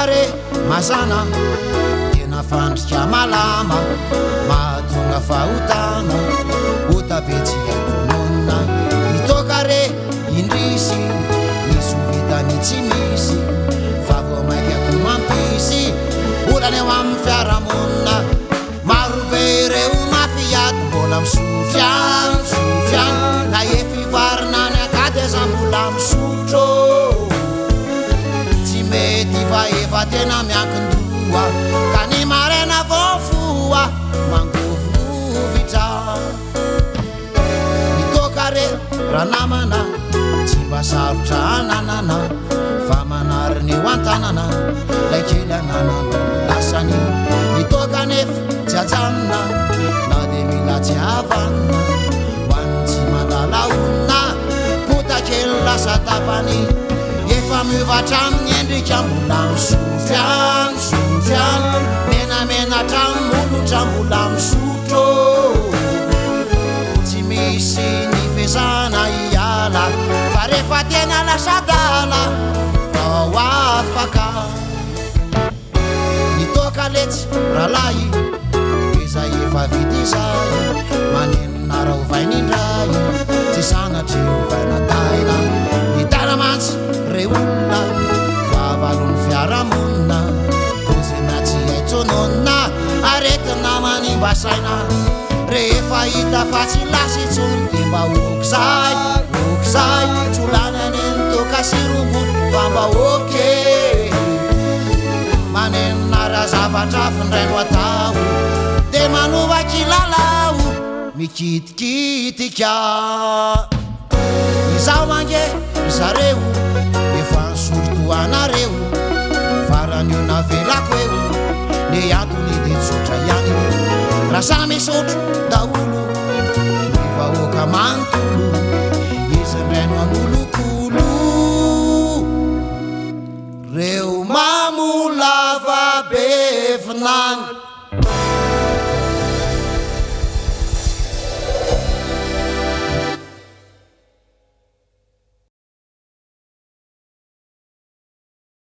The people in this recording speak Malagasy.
toaka re mazàna, tena fandrika malama, mahatonga fahotana, ota be tsy hay tononina. Ny toaka re indrisy, misy ho vitany tsy misy, fa vao mainka koa mampisy olana eo amin'ny fiarahamonina. Maro be ireo mafy ady mbola misotro ihany, misotro ihany, na efa hivarina any an-kady aza mbola misotro. Tsy mety fa efa tena miankin-doha, ka ny maraina vao mifoha mangovingovitra. Ny toaka re ranamana, tsy mba sarotra ananana, fa manary ny eo an-tanana, lay kely ananana no lasany. Ny toaka anefa tsy ajanona, na dia mila tsy havanona, ho an'ny tsy mandala honina, pota kely lasa tapany, efa miova hatramin'ny endrika, mbola misotro ihany, misotro ihany, menamena hatramin'ny molotra, mbola misotro. Tsy misy ny fezana hiala, fa rehefa tena lasa adala vao afaka. Ny toaka letsy rahalahy, izay efa vita izay, manenina raha ovaina indray, tsy sanatria ovaina taina. Ny taina mantsy re olona, fahavalon'ny fiarahamonina, pozina tsy hay tononina, aretina manimba saina. Rehefa hita fa tsy lasa intsony dia mba okizay, okizay, tsy ho lany anie ny toaka sy rongony fa mba ok. Manenina raha zavatra hafa indray no atao, dia manova kilalao, mikitikitika. Izaho ange ry zareo efa nisotro toa anareo, farany io navelako eo, ny antony dia tsotra ihany, raha samy hisotro daholo ny vahoaka manontolo, iza indray no hanolokolo reo mamo lava be vinany.